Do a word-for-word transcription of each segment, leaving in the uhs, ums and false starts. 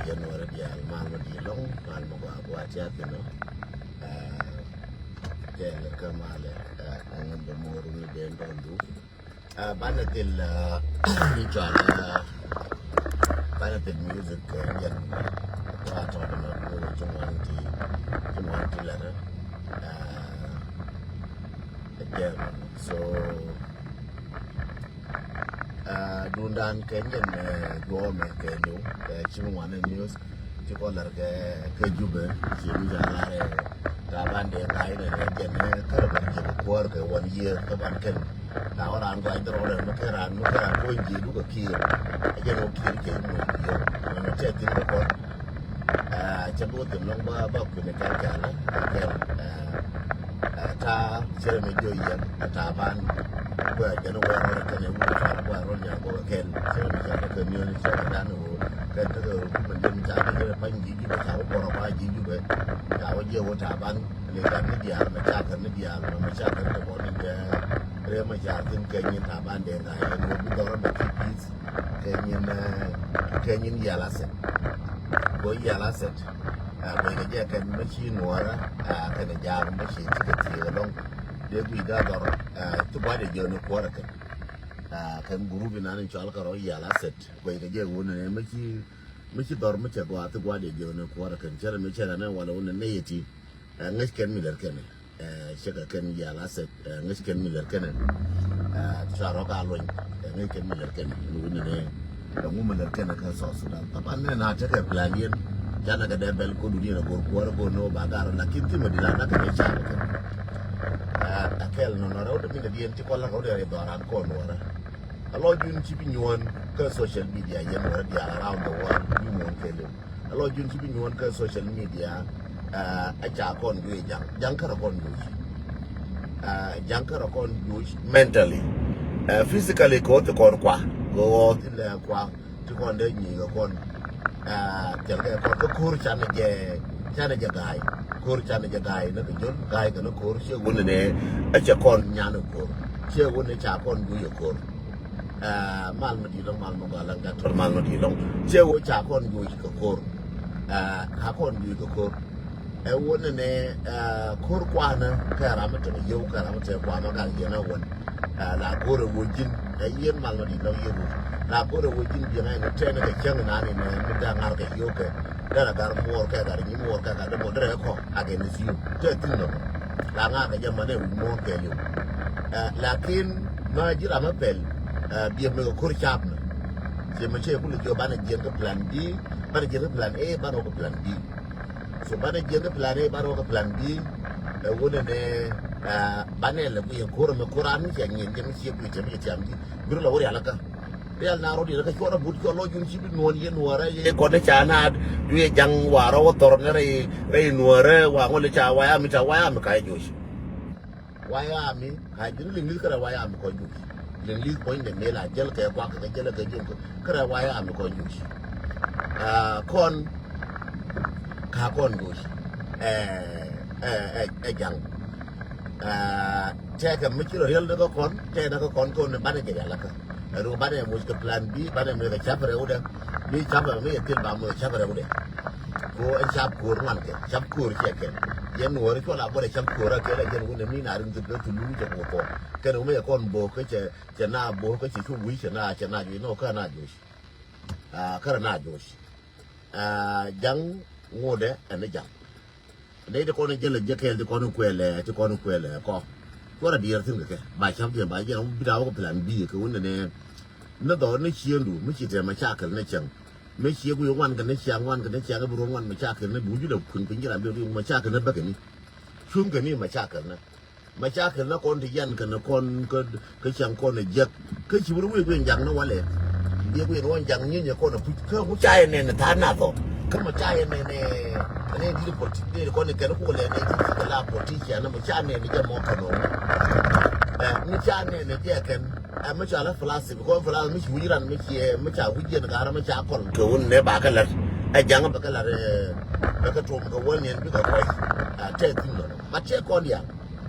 Yɛn wä rɔ diaal mal mɔ di lɔŋ, mal mɔ gɔaa gɔaa tiak inɔ. Aa, kɛɛl kä malɛ, aa, aŋin bɛ mor ni den dɔndu. Aa, banɛ thil, aa, ni cɔal, aa, banɛ thil music, aa, yɛn. Wa tɔt ma ko ci ŋuan ti, ci ŋuan ti lɛ rɛ. Aa, again, so, Aa, dundan kɛ nyɛn, ɛ, duɔɔmɛ kɛ liw, ɛ, ci mi ŋuan ɛ news, ci kɔ lar kɛ, kɛ Jubɛ, ci mi ca lar ɛ, Taban Deng Gai nɛ, ɛ, jɛn ɛ kärɛ bɛ jɛ bɛ kuäär kɛ one year kä ban kɛn. Ka wä raan gɔaa dhɔrɔ rɛ mi kɛ raan, mi kɛ raan kuɔny jiɛ dukɛ kiir. Ɛ jɛn wä kiir kɛ imuc yom. Nɛ tɛ thin kɛ kɔn. Aa, cɛ bi wä thil lɔŋ ba, ba kui̱n ɛ kɛn kɛn, ɛ, kɛn, aa, aa, ta̱a̱ cɛ rɛ mi jiɔ yɛn, ɛ, Taban. Kuɛ jɛn wä rɔ rɛ kɛn ɛ wut cɔal kuɛ rɔ nya kɔ kɛn. Cɛ rɛ mi cɛ rɛ kɛ miɔni cɛ rɛ dan wä kɛn tekɛ wä kumɛ jɛn ca kɛ jɛ rɛ pany ji̱ Jubɛ ca wä kɔrɔ ba ji̱ Jubɛ. Ca wä jiɛ wä Taban. Ni gat ni diaal mɛ ca kɛ ni diaal mɛ mɛ ca kɛ ni tɛ bɔ ni jɛ. Rɛ mɛ ca thin kɛ nyin Taban Deng Gai yɛn wä bi dɔrɔ bɛ ki peace. Kɛ nyin, ɛ, kɛ nyin yala sɛ. Go̱o̱c yɛl asset. Aa, go̱o̱c kɛ jɛ kɛn mi ci nuɔrä, aa, kɛn jaak mi ci ti kɛ thiek ɛlɔ̱ŋ. Dee guic gaa dhɔr, aa, ti gua̱c ɛ jiɔni kuɔrɛ kɛn. Aa, kɛn group inan in cɔal kɛ rɔ yɛl asset. Go̱o̱c kɛ jɛ wun ɛ mi ci, mi ci dhɔr mi cɛ gɔaa ti gua̱c ɛ jiɔni kuɔrɛ kɛn. Cɛ rɛ mi cɛ rɛ nɛ walɛ wun ɛ nɛ yɛ ti. Ɛ, ŋäc kɛn mi lɛr kɛn ɛ. Ɛ, cɛ kɛ kɛn yɛl asset, ɛ, ŋäc kɛn mi lɛr kɛn ɛ. Ɛ, cua rɔ ka luɔny, ɛ, ŋäc kɛn mi lɛr kɛn ɛ. Ni wuni ni, ɛ, ŋu mi lɛr kɛn ɛ kä South Sudan. Taban nɛ na tekɛ plan yɛn, canɛ kɛ dee bɛl kodu ni ɛ go̱r kuɔr go̱r ni wä ba gar, lakin ti mi di la na kɛ jɛ ca kɛ. Ɛ, ɛ kɛl nɔ nɔ rɛw de mi lɛ di yɛn ti kɔl la rɛw de rɛ dhɔran kɔn wara. A lɔ jun ci bi nyuɔn kä social media yɛn wara diaal around the world, bi muɔn kɛ liw. A lɔ jun ci bi nyuɔn kä social media, aa, a ca kɔn juɔc jaŋ. Jaŋ kärɛ kɔn juɔc. Aa, jaŋ kärɛ kɔn juɔc mentally. Aa, physically kɛ ɣöö ti kɔn kua. Kɛ ɣöö ti lɛ kua. Ti kɔn dee nyi̱i̱ kɛ kɔn. Aa, thil kɛ kɔn kä ko̱r canɛ jɛ, canɛ jɛ ga̱a̱y. Ko̱r canɛ jɛ ga̱a̱y ni kɛ jol, ga̱a̱y kɛ ni ko̱r. Ciɛ wun ni nɛ, a cɛ kɔn nyan ɛ ko̱r. Ciɛ wun ni ca kɔn juɔc ɛ ko̱r. Aa, mal mi di̱i̱t lɔŋ, mal mi gɔaa lɔŋ, doctor, mal mi di̱i̱t lɔŋ. Ciɛ wä ca kɔn juɔc kɛ ko̱r. Aa, ca kɔn juɔc kɛ ko̱r. Ɛ wä nɛnɛ, aa, ko̱r kuanä kɛ ram mi te yio̱w, kɛ ram mi te kuanä gal yɛn ɛ wän. Aa, la ko̱r ɛ wä ji̱n, ɛ yɛn mal mi di̱i̱t lɔŋ yɛn wä. La ko̱r ɛ wä ji̱n biɛŋ ɛ ni tɛn kɛ cäŋ nani nɛ mi dee ŋa̱r kɛ yio̱w kɛ. Derɛ gar muɔɔr kɛ gar nyi muɔɔr kɛ gar dee muɔɔr derɛ kɔ against you. Tɛ thi̱n nɔ. La ŋa̱r kɛ jɛ mɛnɛ wi̱c muɔɔr kɛɛliw. Ɛ, lakin ma ji̱ ram mi pɛl, ɛ, biɛ mɛ kɛ ko̱r cap nɔ. Ciɛ mɛ cɛ kulɛ jiɔ banɛ jiɛn kä plan B, banɛ jiɛn kä plan A, banɛ wä kɛ plan B. So banɛ jiɛn kä plan A, banɛ wä kɛ plan B. Ɛ, wunɛ nɛ, ɛ, banɛ lɛ guiɛ ko̱r mɛ ko̱r an mi cɛ nyin jɛ mi ciɛ guiɛ cɛ mi cɛ tiam ji̱. Biri la wä rial kä. Rial na rɔ di rɛ kä cuɔrɛ but cuɔ lɔ jun ci bi nuɔn yɛ nuɔrɛ yɛ kɔn ca na du yɛ jaŋ wa rɔ wä thɔr nɛ rɛ yɛ nuɔrɛ wa ŋɔ lɛ ca waya mi ca waya mi ka yɛ joc. Waya mi ka jin liŋ liŋ kɛ rɛ waya mi kɔn joc. Liŋ liŋ kɔn de mela jɛl kɛ kwa kɛ jɛl kɛ jun kɛ rɛ waya mi kɔn joc. Aa, kɔn ka kɔn joc. Ɛ, ɛ, ɛ, ɛ jaŋ. Aa, tɛkɛ mi ci rɔ riɛl ni kä kɔn, tɛkɛ ni kä kɔn kɔn ni banɛ jɛ riɛl kä. Ɛ ru banɛ muc kɛ plan B, banɛ muc kɛ cap rɛwdɛ. Mi cap mi yɛ thil ba muc kɛ cap rɛwdɛ. Ko ɛn cap ko̱r ŋuan kɛ, cap ko̱r ciɛ kɛ. Yɛn nuɔri cuɔl a buɔdɛ cap ko̱r a kɛ la jɛn wunɛ mi na rin thil bɛ thulu jɛ ko kɔ. Kɛn wumɛ yɛ kɔn bo̱o̱k kä cɛ, cɛ na bo̱o̱k kä cɛ cu wi̱c cɛ na, cɛ na juic nɔ kä na juic. Aa, kä rɛ na juic. Aa, jaŋ ŋotdɛ ɛn jaŋ. Nɛy ti kɔn jälɛ jɛ kɛɛl ti kɔn kuɛlɛ, ti kɔn kuɛlɛ kɔ. Cuɔrɛ diɛɛr thi̱n kɛ kɛ ba cap jɛ ba jɛ bi daw kɛ plan B kɛ wun nɛ. Ni dhɔr ni ciëŋdu mi ci tɛ mɛ cakɛl ni cäŋ. Mi ciëŋ wi̱i̱ ŋuan kɛ ni ciaŋ, ŋuan kɛ ni ciaŋ, bi ruɔ̱n ŋuan mɛ cakɛl ni bi wi̱c bi lɛ kui̱n piny ji̱ ram bi wi̱i̱ mɛ cakɛl ni bäkɛ ni. Cuŋ kɛ ni mɛ cakɛl ni. Mɛ cakɛl ni kɔn ti yan kɛ ni kɔn kä kä cäŋ kɔn ɛ jiäk. Kä ci wur wi̱i̱ wi̱i̱ jaŋ ni walɛ. Wi̱i̱ wi̱i̱ ŋuan jaŋ nyieny kɔn ɛ puc kä wu ca yɛ nɛn tha̱a̱n na thɔ. Kä mɛ ca yɛ nɛn ɛ nɛ di politik di kɔn ɛ kɛn ku lɛ nɛ di kɛ la politician mɛ ca nɛn jɛ mɔ kɛn ɔ. Ɛ mi ca nɛn jɛ kɛn ɛ mi ca la plastic kɔn plastic mi ci wi̱i̱ ran mi ci ɛ mi ca wi̱i̱ jɛn gar mi ca kɔl. Kɛ wun nɛ ba kɛ lat ɛ jaŋ bɛ kɛ lat ɛ bɛ kɛ tom kɛ wal nɛn bi kɛ kɔc. Ɛ tɛ thin nɔ ba tɛ kɔn diaal.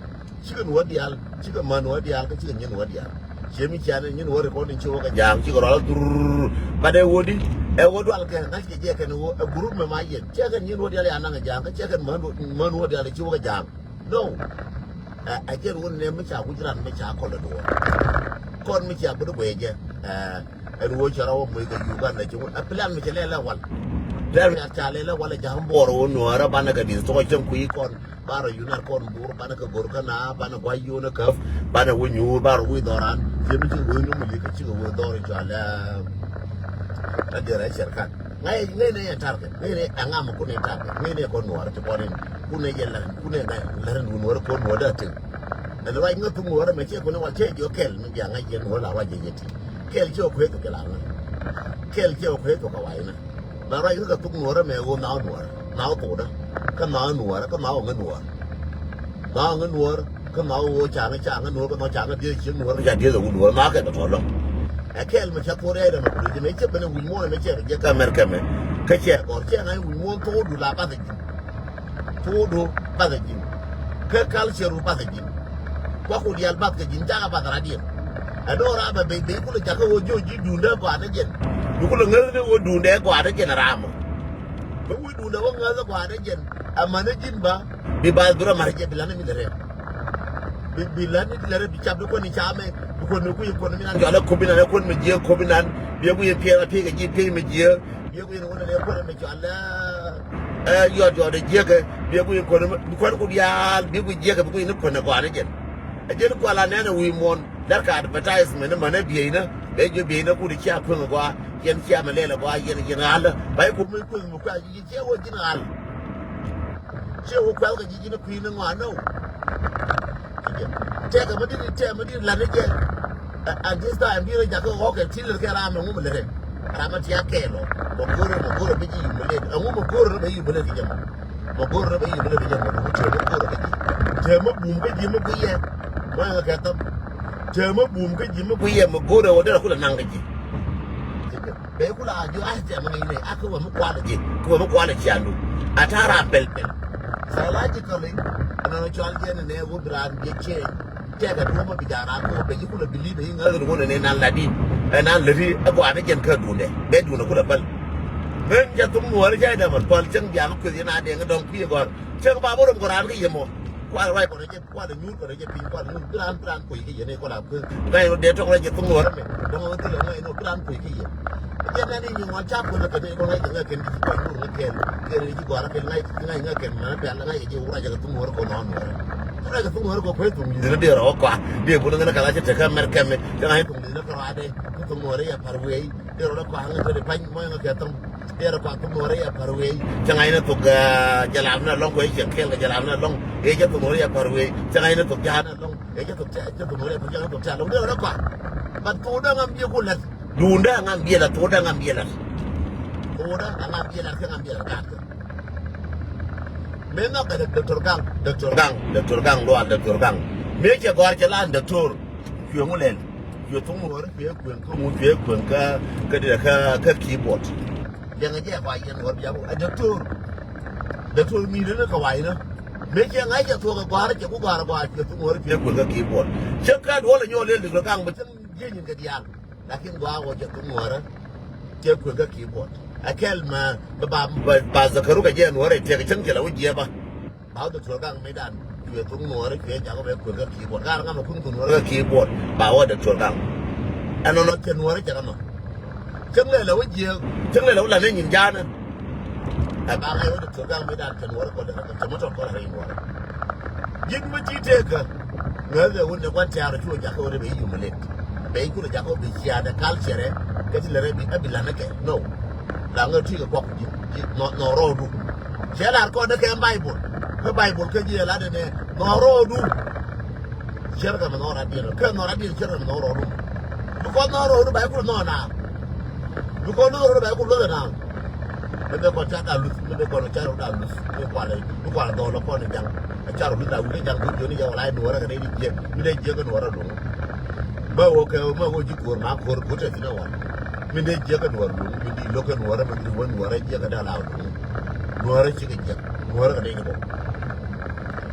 Cikɛ nuɔ̱ɔ̱r diaal, cikɛ män nuɔ̱ɔ̱r diaal, kä cikɛ nyin nuɔ̱ɔ̱r diaal. Ciɛ mi cianɛ nyin nuɔ̱ɔ̱r kɔn in ci wä kɛ ja̱a̱ŋ, cikɛ rɔl dhurr. Bat ɛ wä di, Ɛ wä dual kɛ ŋa̱c kɛ jɛ kɛn wä ɛ group mɛ ma yɛn. Cɛ kɛn nyin wä dial ya naŋ ɛ ja̱a̱ŋ, kä cɛ kɛn män, män wä dial ɛ ci wä kɛ ja̱a̱ŋ. No. Ɛ, ɛ jɛn wä nɛ mi ca guic ran mi ca kɔl ɛ duɔ̱ɔ̱r. Kɔn mi ca bi di guɛc jɛ. Ɛ, ɛn wä cɛ rɔ wä muc kɛ Uganda ci wä. Ɛ plan mi cɛ lɛ lɛ wal. Plan mi ca lɛ lɛ wal ɛ ja̱a̱ŋ buɔr wä nuɔ̱ɔ̱rä banɛ kɛ di̱th tɔk cäŋ kui̱ kɔn. Banɛ rɔ yun ar kɔn bur, banɛ kɛ gor kä na, banɛ guay yun ɛ käp, banɛ wä nyuur, banɛ rɔ wi̱i̱ dhɔran. Ciɛ mi ci wä nyuur mi li kä cikɛ wä dhɔr i̱ cual, ɛ, ɛ derɛ cɛr kan. Ŋa̱c, ŋa̱c ni yɛn tarkɛ, ŋa̱c ni ɛ ŋam kun ni tarkɛ, ŋa̱c ni ɛ kɔn nuɔɔr ti kɔn in, kun ni yɛ lɛr, kun ni ŋa̱c lɛr in wun wär kɔn nuɔɔr da tëk. Ɛn ruac ŋä thuk nuɔɔr ɛmɛ ciɛ kun ni wal ciɛ jiɔ kɛl mi bia ŋa̱c yɛn nuɔɔr la ruac jɛ jɛ ti. Kɛl ciɛ kueth kɛ la ŋä. Kɛl ciɛ kueth kɛ wac nä. Mɛ ruac kä kɛ thuk nuɔrä mɛ ɣöö nhaw nuɔrä, nhaw thokdä. Kä nhaw nuɔrä, kä nhaw ŋä nuɔr. Nhaw ŋä nuɔr, kä nhaw ɣöö ca ŋä, ca ŋä nuɔr, kä nhaw ca ŋä dieth cieŋ nuɔr, kä ca dieth ɛ wut nuɔr, nhaw kɛ tɔ̱tɔ̱ lɔ̱ŋ. Ɛ kɛɛl mɛ cɛ thok rɛɛdɛ mɛ kuli jɛ mɛ cɛ ben ɛ wi̱c muɔ̱ɔ̱n mɛ cɛ rɔ jek kä America mɛ. Kä cɛ gɔr cɛ ŋa̱c wi̱c muɔ̱ɔ̱n thokdu la bath ɛ ji̱n. Tuudu bath ɛ ji̱n. Kä culture wu bath ɛ ji̱n. Kuak ku diaal bath kɛ ji̱n, cakɛ bath radiɛn. Ɛ do̱r raam ɛ bey, bey kulɛ jakä ɣöö ji̱ ɣöö ji̱ duundɛ gɔaa ni jɛn. Bi kulɛ ŋäth ni ɣöö duundɛ gɔaa ni jɛn raam ɔ. Bi wi̱i̱ duundɛ wä ŋäth gɔaa ni jɛn. Ɛ män ni ji̱n ba, bi bath bi rɔ ma̱r jɛ, bi la̱t ni mi lɛ rɛm. Bi, bi la̱t ni lɛ rɛm, bi cap ni kuäär ni camɛ, bi kuäär ni kui̱ kuäär ni mi nan jɔal ɛ ko̱p inan, ɛ kuäär mi jiääk ko̱p inan, bi ɛ kui̱ piɛth a pi̱i̱k ɛ ji̱ pi̱i̱k mi jiääk. Biɛ guic ni wun ni kuɔn mi cɔal, ɛ, yɔt yɔt ɛ jiäkɛ. Biɛ guic kuɔn mi kuɔn ku diaal. Biɛ guic jiäkɛ, bi guic ni kuɔn ɛ gɔaa ni jɛn. Ɛ jɛn kual a nɛn ɛ wi̱i̱ muɔ̱n. Lɛr kɛ advertisement ni män ɛ bieyni. Bɛ jiɔ bieyni ku di cia kueŋ ɛ gɔaa. Yɛn cia mɛ lɛl ɛ gɔaa, yɛn, yɛn ɣal. Ba i̱ ku mi kueŋ mi kueŋ, yɛn cia wä ji̱n ɣal. Ciɛ wä kuɛl kɛ ji̱ ji̱n kui̱ ni ŋɔaa nɔw. Tɛkɛ mi di̱t, tɛkɛ mi di̱t la̱t ni jɛ. At this time bi rɛ jakä ɣɔk kɛ ti lɛr kɛ ram ɛŋu mi lɛr rɛ. Ram mi tiak kɛɛl ɔ. Mɛ go̱rɛ, mɛ go̱rɛ bi ji̱ yum mi lɛt. Ɛŋu mɛ go̱rɛ rɛ bɛ yum mi lɛt kɛ jɛ mɔ. Mɛ go̱rɛ rɛ bɛ yum mi lɛt kɛ jɛ mɔ. Mɛ go̱rɛ kɛ ji̱. Tɛmɛ bum kä ji̱ mi guiyɛ. Mɔ ɛŋɛ kɛ thäm. Tɛmɛ bum kä ji̱ mi guiyɛ, mɛ go̱rɛ wä derɛ kulɛ naŋ kɛ ji̱. Bɛ kula a jiɔ a tɛmɛ ŋäcnɛ a kä wä mi kualɛ ji̱, kä wä mi kualɛ ciandu. A ta̱a̱ ram pɛl pɛl. Psychologically, ɛn nɔ cɔal jɛn nɛ wä bi raan jiɛ change. Tɛkɛ duɔ̱mä bi ja̱a̱n raan kä wä bɛ ji̱ kulɛ believe i̱ ŋäth ni wä nɛ nan lat i̱. Ɛ nan lät i̱ ɛ gɔaa ni jɛn kä duundɛ. Bɛ duundɛ kulɛ päl. Ɣän cɛ thum nuɔɔri cɛ dämän päl cäŋ biaŋ kueth yɛn a dɛŋ dɔ̱ŋ kui̱ gɔ̱r. Cäŋ ba bä rom kɔ raan kä yɛ mɔ. Kual ruac kɔn jɛ, kual nyuur kɔn jɛ piny, kual nyuur. Bi raan, bi raan kuec kä yɛn ɛ kɔn a kueth. Ŋa̱c rɔ dee tɔk rɔ jɛ thum nuɔɔri mɛ. Dɔ̱ŋ ɣän thilɛ ŋa̱c nɔ bi raan kuec kä yɛn. Jɛ nɛn i̱ nyin ŋuan ca kueth lɛ kɛn i̱ kɔn ŋa̱c kɛ ŋa̱c kɛn i̱ ci kɔn nuur ŋa̱c kɛn. Kɛn i̱ ci gɔ̱a̱r kɛn ŋa̱c, ŋa̱c ŋa̱c kɛn mɛn pɛl ŋa̱c kɛ jɛ wur a jɛ kɛ thum nuɔɔri kɔn nɔn nuɔɔri. Ruac kɛ thum nuɔɔri kɔ kueth thum yi̱th ni dee rɔ kɔa. Dee bun ŋän kɛ la cɛ tekɛ mɛr kɛmɛ. Cɛ ŋa̱c thum yi̱th ni kɛ rɔ a dee. Thum nuɔɔri yɛ par wee. Dee rɔ dee kɔa ŋa̱c tɔ dee pany mɔ ŋa̱c kɛ thum. Derɛ kua thok nuɔrɛ yɛ par wee. Cɛ ŋa̱c ni thok, ah, jɛ lam ni alɔŋ kua i̱ cɛ kɛɛl kɛ jɛ lam ni alɔŋ. Ëë cɛ thok nuɔrɛ yɛ par wee. Cɛ ŋa̱c ni thok ja̱a̱n ni alɔŋ. Ëë cɛ thok, cɛ thok nuɔrɛ yɛ par, cɛ ŋa̱c thok ja̱a̱n alɔŋ. Derɛ kua. But thokdä ŋa̱m biɛ ku lät. Duundä ŋa̱m biɛ lät, thokdä ŋa̱m biɛ lät. Thokdä ŋa̱m biɛ lät, kɛ ŋa̱m biɛ lät gaat kɛ. Mëë nhɔk kɛ Doctor Gaŋ, Doctor Gaŋ, Doctor Gaŋ, lual Doctor Gaŋ. Mëë cɛ gɔ̱a̱r cɛ lan Doctor. Cuɛ ŋu lɛl. Cuɛ thok nuɔrɛ, cuɛ kueŋ kä ŋu, cuɛ kueŋ kä, kä, kä, kä keyboard. Liɛŋɛ jɛ kua yɛn ɣɔr bia ku a doctor. Doctor mi ni ni kɛ wa̱i̱ ni. Mëë cɛ ŋa̱c cɛ thuɔ̱k ɛ gɔ̱a̱r cɛ ku gɔ̱a̱r gɔ̱a̱r cɛ thok nuɔrɛ cɛ kueŋ kä keyboard. Cɛ kä duɔl ɛ nyɔɔl lel dik rɔ kaŋ bɛ cäŋ jiec nyin kɛ diaal. Lakin gɔ̱a̱r ɣɔɔ cɛ thok nuɔrɛ cɛ kueŋ kä keyboard. Ɛ kɛl mɛ ba, ba, ba Zakaru kɛ jɛ nuɔrɛ tɛk cäŋ cɛ la wä jiɛ ba. Ba wä Doctor Gaŋ mëëdan cuɛ thok nuɔɔri cuɛ jakä bɛ kueŋ kä keyboard. Gaa ri ŋa̱m ɛ kueŋ thok nuɔɔri kä keyboard. Ba wä Doctor Gaŋ. Ɛnɔnɔ cɛ nuɔɔri cɛ kä nɔ. Cäŋ lɛ lɛ wä jiääk. Cäŋ lɛ lɛ wä la̱t ni nyin ja̱a̱nä. Ɛ ba ŋa̱c wä Doctor Gaŋ mëëdan cɛ nuɔɔri kɔn dɛ kä cɛ mɔ tɔt kɔn rɛy nuɔɔri. Ji̱n mi ti tëëkä. Ŋäth ɛ wun ni gua̱n tɛ̈r cuɔ jakä wä dee bɛ i̱ yum ɛ lek. Bɛ i̱ kulɛ jakä wä bɛ cia̱a̱n ɛ culture ɛ. Kä ti lɛ rɛ bi ɛ bi la̱t ni kɛ. No. La ŋäth ti kɛ kuak ji̱, ji̱, nɔ, nɔ rɔɔdu. Cɛ lar kɔn dee kɛ Baibol. Kä Baibol kä ji̱ ɛ lat ɛnɛ, nhɔk rɔɔdu. Cär kɛ mɛ nhɔk radiɛn. Kä nhɔk radiɛn cär kɛ mɛ nhɔk rɔɔdu. Bi kɔn nhɔk rɔɔdu ba i̱ kulɛ nhɔk naar. Bi kɔn nhɔk rɔɔdu ba i̱ kulɛ luɔth ɛ naar. Mi dee kɔn ca da luth, mi dee kɔn ca rɔ da luth. Mi kualɛ, mi kualɛ dhɔl kɔn jaŋ. A ca rɔ luth a wuli jaŋ, bi jiɔni jaŋ wala i̱ nuɔrɛ kɛ dee jiɛk. Mi dee jiɛk kɛ nuɔrɛ duŋ. Mɛ wä kɛ, mɛ wä ji̱ ko̱r ma ko̱r, ko̱r tɛ thin a wan. Mi dee jiɛk kɛ nuɔrɛ duŋ, mi di lo̱k kɛ nuɔrɛ, mi di wä nuɔrɛ jiɛk kɛ da la duŋ. Nuɔrɛ cikɛ jiɛk, nuɔrɛ kɛ dee kɛ bɔ.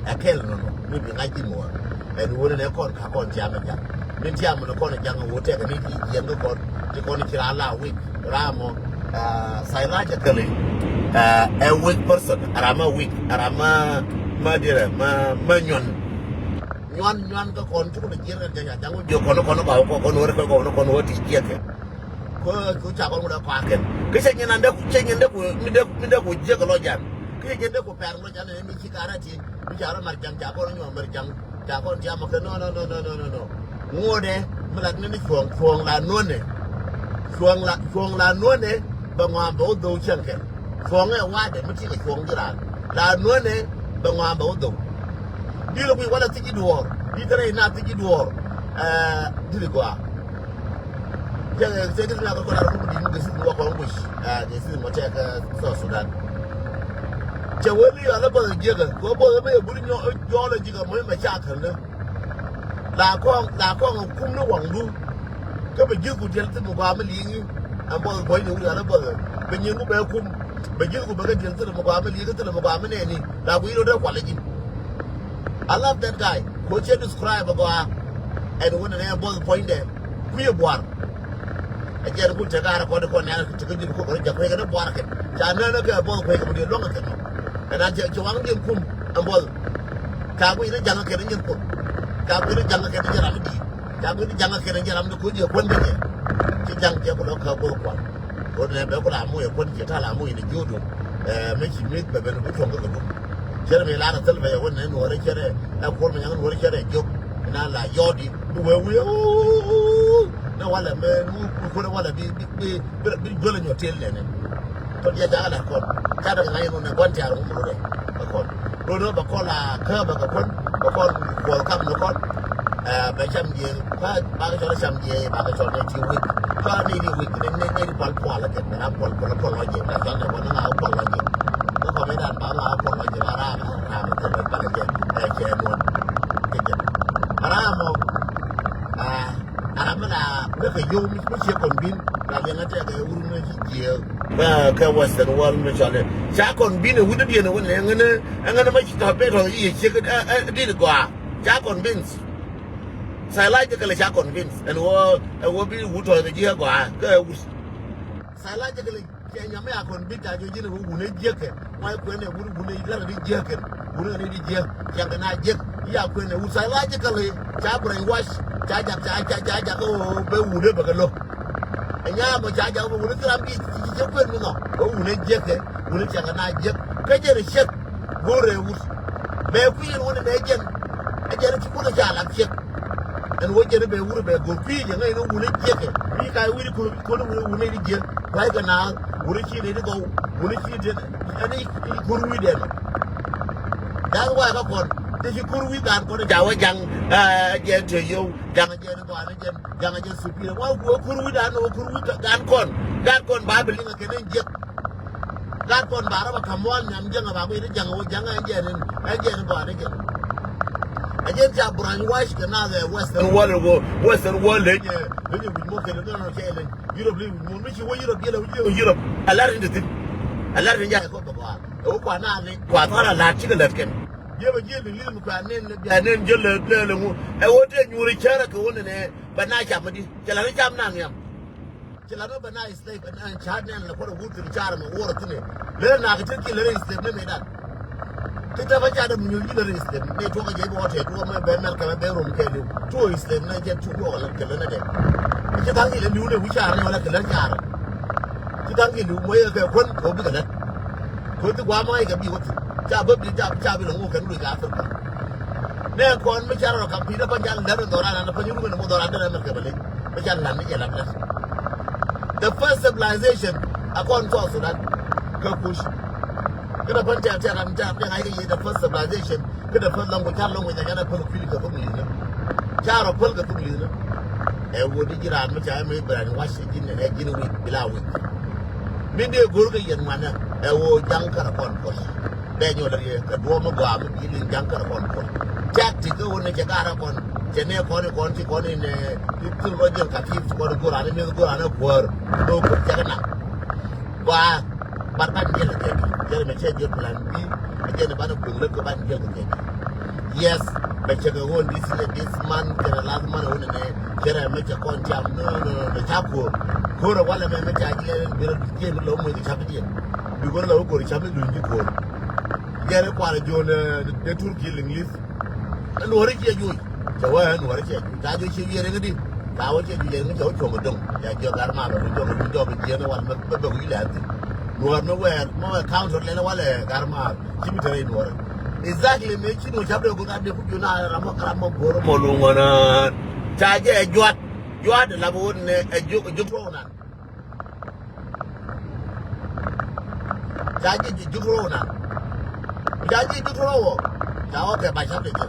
Ɛ kɛl nɔnɔ mi bi ŋa̱c ji̱ muɔ̱ɔ̱r. Ɛn wunɛ nɛ kɔn ka kɔn tiam ɛ ja̱ŋ. Min tiam ni kɔn ɛ ja̱ŋ ɛ wut tɛkɛ ni ti jiɛn kä kɔn. Ti kɔn ci raa la wi̱c raa mɔ. Psychologically, ɛ weak person, ɛ ram ma weak, ɛ ram ma, ma dirɛ, ma, ma nyuan. Nyuan, nyuan kä kɔn cuk ni jiɛn kɛ ja̱ ja̱ ŋu jiök kɔn, kɔn, kɔn, kɔn wä rɛ kɔn, kɔn wä ti jiɛk kɛ. Kö, kö ca kɔn wä dɛ kɔakɛn. Kä cɛ nyin an dɛ, cɛ nyin dɛ ku, mi dɛ, mi dɛ ku jiɛk lɔ jan. Kä cɛ nyin dɛ ku pɛr lɔ jan ni mi ci karɛ ti, mi ca rɔ mar jaŋ, ca kɔn nyuɔ mar jaŋ. Ca kɔn tiam ɔ kɛ, no, no, no. Ŋuɔdɛ mi lat ni ni cuɔ̱ɔ̱ŋ, cuɔ̱ɔ̱ŋ la nuɔ̱nɛ. Cuɔ̱ɔ̱ŋ la, cuɔ̱ɔ̱ŋ la nuɔ̱nɛ bɛ ŋɔam bɛ wä dhou cäŋ kɛ. Cuɔ̱ɔ̱ŋ ɛ wa̱dɛ mi ti kɛ cuɔ̱ɔ̱ŋ ji̱ raan. La nuɔ̱nɛ bɛ ŋɔam bɛ wä dhou. Di lɔ kui̱ walɛ thiec ji̱ duɔ̱ɔ̱r. Di tɛrɛ ina thiec ji̱ duɔ̱ɔ̱r. Ɛ, di li gɔaa. Cɛ, cɛ gith na kɛ kɔn a rɔ kɛ di ni gɛ thiec ni wä kɔn guic. Ɛ, gɛ thiec mɔ tɛk, ɛ, South Sudan. Cɛ wä li ala bäth jiäkä. Kɛ wä bäth mɛ yɛ buri nyɔ, jɔɔlɛ ji̱ kɛ mɔ mɛ ca kän lä. La kɔŋ, la kɔŋ ɛ kum ni waŋdu. Kä bɛ ji̱ ku diɛl thil mi gɔaa mi li̱i̱ŋ i̱. Ɛn buɔth buɔ̱ny ni wut ala bäth. Bɛ nyin ku bɛ kum. Bɛ ji̱ ku bɛ kɛ diɛl thil mi gɔaa mi li̱i̱ŋ, thil mi gɔaa mi nɛɛni. La ku i̱ rot dee kualɛ ji̱. I love that guy. Ku cɛ describe gɔaa. Ɛn wun ɛn ɛ buɔth puɔ̱nydɛ. Kui̱ ɛ buar. Ɛ jɛn kun te kaarɛ kɔn kɔn nɛn te kä ji̱ kun kɔn ja̱ kui̱ kɛn buar kɛn. Ca nɛn kɛ buɔth kui̱ kɛn diɛ luɔ̱ŋ kɛn. Ɛn an cɛ waŋ diɛn kum ɛn buɔth. Ca kui̱ ni ja̱ŋ kɛn jiɛn kun. Ca kui̱ ni ja̱ŋ kɛn jiɛn ram di̱i̱t. Ca kui̱ ni ja̱ŋ kɛn jiɛn ram di kun jiɛ kuɔn kɛn jɛ. Ci ja̱ŋ jɛ kun lɔ kä buɔth kuɔn. Kun nɛ bɛ kun la muc ɛ kuɔn ci ta̱ la muc ni jiödu. Ɛ mɛ ci mi̱th bɛ ben bi tuɔ̱ŋ kä kɛ duk. Cɛrɛ mi lar a thil bɛ yɛ wä nɛ nuɔrɛ cɛrɛ ɛ kuɔr mi nyaŋ nuɔrɛ cɛrɛ jiök. Ina la yɔɔdi bi wee wi̱i̱. Na walɛ mɛ nu kuɔrɛ walɛ bi bi bi bi juɔlɛ nyɔ tiɛl nɛnɛ. Tɔ diɛ jaga la kɔn ca dɛ ŋa̱c nu nɛ guan tiar ŋu murɛ kɔn. Lo ni bɛ kɔn la kä bɛ kɛ kɔn bɛ kɔn kuɔl kam ni kɔn. Ɛ bɛ cam diɛ ba ba kɛ cɔl cam diɛ ba kɛ cɔl nɛ ti wik. Cɔl nɛ di wik nɛ nɛ di pal pual kɛ nɛ na pual pual pual lɔ jɛ la cɔl nɛ kɔn na ŋa pual lɔ jɛ. Bä kɔn nɛ dan ba ŋa pual lɔ jɛ ba ra ra ra kɛ bɛ ba kɛ jɛ ɛ cɛ nuɔn kɛ jɛ. Ra mɔ. Ɛ a ram mi la mi kɛ yow mi mi ciɛ kɔn bin la liɛŋ a tɛk ɛ wur mi ci jiɛ. Bä kɛ Western world mi cɔl ca kɔn bin ɛ wut diɛn ɛ wun ɛ ŋɛn ɛ ŋɛn ma ci tɔ bet ɔ i̱ yɛ ciek ɛ dit gɔaa. Ca convince. Psychologically ca convince ɛn wä ɛ wä bi wut tɔ̱ kɛ ji̱ ɛ gɔaa kä ɛ wut. Psychologically cɛ nyam mi a convince ca ji̱ ji̱n ɛ wä wun ɛ jiäkɛ. Ŋuac kuɛn ɛ wut wun ɛ lar ɛ di jiäkɛ wun ɛ di jiäk. Cɛ kɛ na jiäk i̱ a kuɛn ɛ wut psychologically ca brainwash. Ca jak ca ca ca jak ɛ wä bɛ wut ɛ bɛ kɛ lo̱. Ɛ nyam ɔ ca jak ɛ wä wut ɛ thil ram bi ci ci cɛ kuɛn mi nɔ ɛ wä wun ɛ jiäkɛ. Wun ɛ cɛ kɛ na jiäk kä jɛn ɛ ciek. Go̱o̱rɛ wut bɛ kui̱ ɛn wun ɛ nɛ jɛn. Ɛ jɛn ɛ ci kun ɛ ca lak ciek. Ɛn wä jɛn ɛ bɛ wut ɛ bɛ go̱o̱r kui̱ jɛ ŋäc ni wun ɛ ciekɛ. Wi̱i̱ ka wi̱i̱ kun kun wun ɛ wun ɛ di jiäk. Kua̱c kɛ naath wun ɛ ci nɛ di gɔw. Wun ɛ ci nɛ ɛn i̱ kur wi̱i̱ dɛn. Jath wa̱a̱ kä kɔn ti ci kur wi̱i̱ gan kɔn ɛ ca wä jaŋ. Ɛ jɛn te yio̱w jaŋ ɛ jɛn gɔaa ni jɛn jaŋ ɛ jɛn supir ɛ wä kur wi̱i̱ dan wä kur wi̱i̱ gan kɔn. Gan kɔn ba bi liŋ ɛ kɛn ɛn jiäk. Gat kɔn ba rɔ ba ka̱m wal nyam jäŋ a ba kui̱ ni jäŋ a wä jäŋ a ɛn jɛn in ɛn jɛn in gɔaa ni jɛn. Ɛ jɛn ca brainwash kɛ nath ɛ Western world ɛ wä Western world leny ɛ leny ɛ wi̱c mɔ kɛn in dɔn ɔ cɛ leny Europe leny wi̱c mɔ mi ci wä Europe yɛl ɛ wi̱c yɛl ɛ Europe. A lar in dee thin a lar in jɛ kɔ bɛ gɔaa ɛ wä kua nath ni kua thar a lar cikɛ lät kɛn. Yɛ bɛ jiɛl in li̱th mi kua nen lɛ bia nen jɛ lɛ lɛ lɛ ŋu ɛ wä tɛ nyuuri cärɛ kɛ wä nɛnɛ bɛ na cam mi di cɛ la ni cam na nhiam. Ci la rɔ bɛ na slave bɛ na ca̱r nɛn la kuɔr wut thi̱n ca̱r mɛ wuɔr thi̱n. Lɛ na kɛ ti ki lɛ rɛ slave ni mi dan. Ti tɛ bä ca̱r dɛ mi nyuur yi lɛ rɛ slave ni tuɔk jɛ bɛ wä tɛ tuɔk mɛ bɛ mɛl kɛ mɛ bɛ rom kɛ liw. Tuɔk slave ni jɛ tuɔk la kɛ lɛ ni dɛ. Ci thaŋ ki lɛ liw ni wi ca̱r ni wala kɛ lɛ ca̱r. Ci thaŋ ki liw mɔ yɛ kɛ kuän kɛ wä bi kɛ lɛ. Kuän ti guam ma yɛ kɛ bi wä thi̱n. Ca bä bi ca ca bi lɛ ŋu kɛ ni luc kɛ Africa. Nɛ kɔn mi ca rɔ kam pi dɛ pa jal lɛ ni dhɔran an pa nyuru kɛ ni mɔ dhɔran dɛ ni mɛ kɛ bɛ lɛ. Bi ca lan ni jɛ lam lɛ. The first civilization a kɔn South Sudan. Kä Kush. Kä dɛ pän tɛr tɛr ram tɛr tɛr ŋa̱c kɛ yi the first civilization. Kä dɛ first language ca language a jana pän kuil kɛ thuk li̱th ni. Ca rɔ pän kɛ thuk li̱th ni. Ɛ wä di ji̱ ran mi ca mi brainwash ji̱n ɛ ji̱n wi̱c bila wi̱c. Mi dee go̱r kɛ yɛn ŋuanɛ ɛ wä jaŋ kärɛ kɔn Kush. Bɛ nyɔl riɛ kɛ duɔ̱ɔ̱p mi gɔaa mi ji̱ liŋ ja̱ŋ kärɛ kɔn kuɔn. Tactic kä wun ni cɛ ga̱rä kɔn cɛ nɛ kɔn i̱ kɔn ti kɔn in ti thil rɔ jɛl ka ti kɔn i̱ go̱r an i̱ mi̱th go̱r an i̱ kuäär. Do̱k cɛ kɛ nak gɔaa. Ban ban jɛl kɛ bi jɛl mɛ cɛ jɛl plan bi. Jɛl ban i̱ kuëŋ lät kɛ ban jɛl kɛ bi. Yes, mɛ cɛ kɛ ɣöö this year, this month, kɛnɛ last month ɣöö nɛnɛ cɛ rɛ mɛ cɛ kɔn tiam nɔ nɔ nɔ ca ko̱o̱r. Ko̱o̱r ɛ walɛ mɛ mɛ ca jiɛn bi rɔ jiɛn bi lɔ moc kɛ cap diɛn. Bi go̱r lɔ wä go̱r cap ni duny ji̱ ko̱o̱r. Yɛn ɛ kualɛ jo̱o̱n ɛ Turkey English. Ɛ nuɔ̱ɔ̱ri ciɛ juuc. Cɛ wä ɛ nuɔ̱ɔ̱ri ciɛ juuc. Ca juuc ciɛ wiɛɛr ɛ ŋädi. Ca wä ciɛ juuc ɛ ŋädi cɛ wä cuɔ̱ŋ ɛ döŋ. Ca jiɔk gar maal ɛ wä jɔk ɛ wä jɔk ɛ jiɛn ɛ wal mɛ bɛ bɛ wi̱i̱ lɛ ɛ thi̱n. Nuɔ̱ɔ̱r mɛ wɛɛr mɛ wɛ counter lɛn ɛ wal ɛ gar maal. Ci mi te rɛy nuɔrɛ. Exactly, mi ci nuɔr cap de guth a de ku jun a ram mɔ karam mɔ go̱r mɔ luŋ ɣɔn. Ca jɛ ɛ juat. Juat de lap ɣöö nɛ ɛ juk, ɛ juk tuɔw nan. Ca jɛ juk tuɔw nan. Ca jɛ juk tuɔw wɔ. Ca wä kɛ ba cap de jɛ.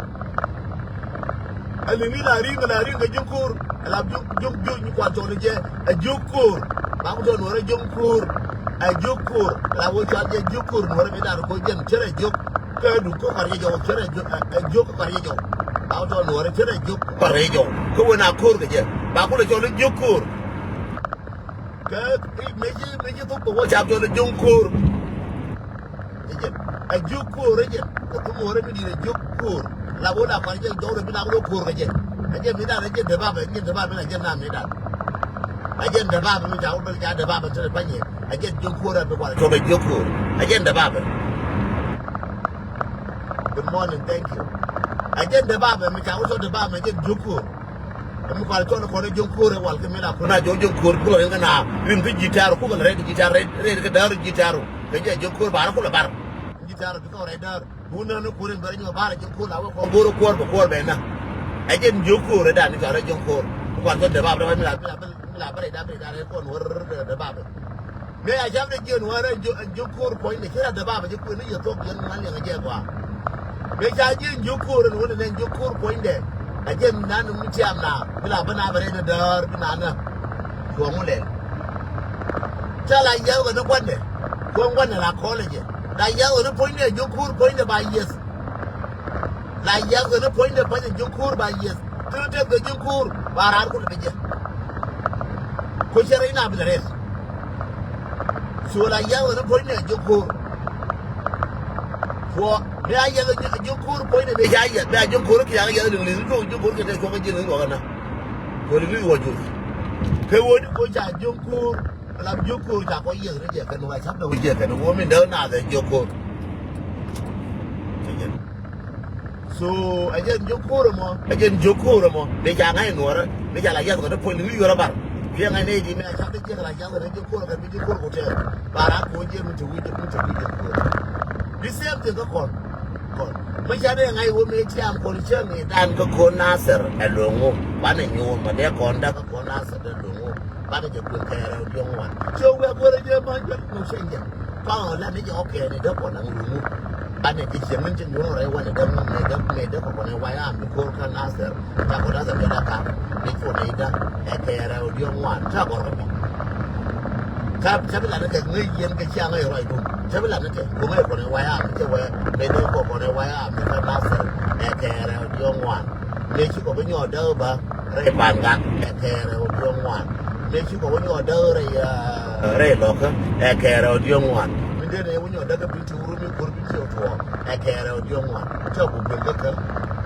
Ɛ liŋ ni la ri̱ŋ, la ri̱ŋ kɛ ji̱ ko̱o̱r. Ɛ la ji̱, ji̱, ji̱, ji̱ kuan tɔɔni jɛ. Ɛ ji̱ ko̱o̱r. Ba ku tɔɔni wä rɛ ji̱ ko̱o̱r. Ɛ ji̱ ko̱o̱r. Ɛ la wä cual jɛ ji̱ ko̱o̱r. Nuɔrɛ mi dan kɔ jɛn cɛ rɛ ji̱. Kä duk kä kɔr jɛ jɔw, cɛ rɛ ji̱, ɛ, ɛ ji̱ kä kɔr jɛ jɔw. Ba ku tɔɔni wä rɛ cɛ rɛ ji̱ kä kɔr jɛ jɔw. Kä wen a ko̱o̱r kɛ jɛ. Ba ku lɛ cɔl ji̱ ko̱o̱r. Kä mëë ci, mëë ci thok kɛ wä cap cɔl ji̱ ko̱o̱r. Ɛ jɛn. Ɛ jiök ko̱o̱r ɛ jɛn. Kä thum ɣöö rɛ mi di̱i̱t ɛ jiök ko̱o̱r. La ɣöö la kɔn ɛ jɛn jɔw rɛ bi na ɣöö ko̱o̱r kɛ jɛ. Ɛ jɛn mi dan ɛ jɛn däbab ɛ jɛn däbab mi na jɛn nam mi dan. Ɛ jɛn däbab mi ca wä bel ca däbab ɛ tɛn ɛ panyɛ. Ɛ jɛn jiök ko̱o̱r ɛ bi kual ɛ cɔk ɛ jiök ko̱o̱r. Ɛ jɛn däbab ɛ. Good morning, thank you. Ɛ jɛn däbab ɛ mi ca wä cɔk däbab ɛ jɛn jiök ko̱o̱r. Ɛ mi kual ɛ cɔk ni kɔn ɛ jiök ko̱o̱r ɛ wal kɛ mi la ko̱o̱r na jɔw jiök ko̱o̱r bi lɔ yɛn kɛ na rin kä ji̱ tɛɛr ɔ kukɛ lɛ rɛy ji̱ tɛɛr rɛy rɛy kɛ däär ji̱ tɛɛr ɔ. Kɛ jɛ jiök ko̱o̱r bar kulɛ bar. Ji̱ tɛ̈r bi kɔn rɛy däär. Wun nän ni kuäär in bɛ rɛy nyɔk bar ji̱ ko̱o̱r la wä kɔn go̱o̱r kuäär bɛ kuäär bɛ na. Ɛ jɛn jiök ko̱o̱r ɛ dan ni cɔal rɛy jiök ko̱o̱r. Bi kuan kɔn dee bap dee mi la, mi la, mi la bä rɛy dan, mi rɛy dan rɛy kɔn wär dee bap. Mëë a cam dee jiɛn wä rɛy jiök ko̱o̱r puɔ̱nydɛ ci rɛy dee bap ji̱ kuëë ni yɛ thuɔ̱k yɛn ŋuan liɛŋ jɛ gɔaa. Mëë ca jiɛn jiök ko̱o̱r ɛn wä ni nɛn jiök ko̱o̱r puɔ̱nydɛ. Ɛ jɛn nan ni mi tiam na mi la bä na bɛ rɛy dee däär bi na na. Kuɔŋ wä lɛl. Ca la yiath ɣän ni gua̱ndɛ. Kuɔŋ gua̱ndɛ la kɔl ɛ jɛ. La yiath ɣän ni puɔ̱nydɛ jiök ko̱o̱r puɔ̱nydɛ ba yieth. La yiath ɣän ni puɔ̱nydɛ puɔ̱nydɛ jiök ko̱o̱r ba yieth. Thil tɛth kɛ jiök ko̱o̱r ba raar kulɛ bi jɛ. Ko cɛ rɛy na bi lɛ rɛth. So la yiath ɣän ni puɔ̱nydɛ jiök ko̱o̱r. Kuɔ mi a yiath jiök ko̱o̱r puɔ̱nydɛ mi ca yiath mi a jiök ko̱o̱r ki yaŋ yiath liŋ liŋ jiök ko̱o̱r ki tɛ cuɔk ji̱ liŋ luɔk ɛna. Ko liŋ liŋ wä juth. Kɛ wä ni ko ca jiök ko̱o̱r. Lam jiök ko̱o̱r ca kɔ yieth ni jɛ kɛn wa cap dɔ̱ŋ jɛ kɛn wä min dee naath ɛ jiök ko̱o̱r. So ɛ jɛn jiök ko̱o̱r ɛmɔ, ɛ jɛn jiök ko̱o̱r ɛmɔ. Ni ca ŋa̱c nuɔrä ni ca la yiath kɛ ni puɔ̱ny ni wi̱i̱ yuɔrä bar. Kiɛ ŋa̱c ni di mi a cap dee jiɛk la yiath kɛ ni jiök ko̱o̱r kɛ ni jiök ko̱o̱r ku tɛɛr. Bar a ko̱o̱r jiɛ mi te wi̱i̱ jiök, mi te wi̱i̱ jiök ko̱o̱r. Di same thing kä kɔn. Kɔn mi ca dee ŋa̱c wä mi tiam kɔn cä mi dan kä ko̱o̱r Nasir ɛ lo̱ŋ wä banɛ nyuur ma dee kɔn dak kä ko̱o̱r Nasir dee lo̱ŋ wä. Banɛ jɛ kuël kɛɛrɛ ɔ diɔ̱ŋ wan. Cɛ wɛ kuɛrɛ jɛ ma jɛ no change. Tɔŋ la ni jɛ ɔkɛ ni dɛ kɔn ang rumu. Banɛ jɛ cɛ min cɛ nyuɔn rɛ wan dɛ mɛ dɛ mɛ dɛ kɔn ɛ waya mi kor ka Nasir. Ta kɔn Nasir jɛ la ka. Ni kɔn ɛ da ɛ kɛɛrɛ ɔ diɔ̱ŋ wan. Ta kɔn rɛ mi. Ka cɛ bi la ni kɛ ŋäc yɛn kɛ cia ŋäc rɔy dun. Cɛ bi la ni kɛ ko ŋäc kɔn ɛ waya mi cɛ wɛ mɛ dɛ kɔn ɛ waya mi ka Nasir ɛ kɛɛrɛ ɔ diɔ̱ŋ wan. Mëë ci kɔ bi nyɔɔt däk ba rɛy Pangak ɛ kɛɛrɛ ɔ diɔ̱ŋ wan. Mëë ci kɔ bi nyɔɔt däk rɛy, ah, rɛy Lɔkä ɛ kɛɛrɛ ɔ diɔ̱ŋ wan. Min dee nɛ bi nyɔɔt däk kä bi ti wur mi kur bi ti tuɔɔk ɛ kɛɛrɛ ɔ diɔ̱ŋ wan. Cä ku guil kä kä.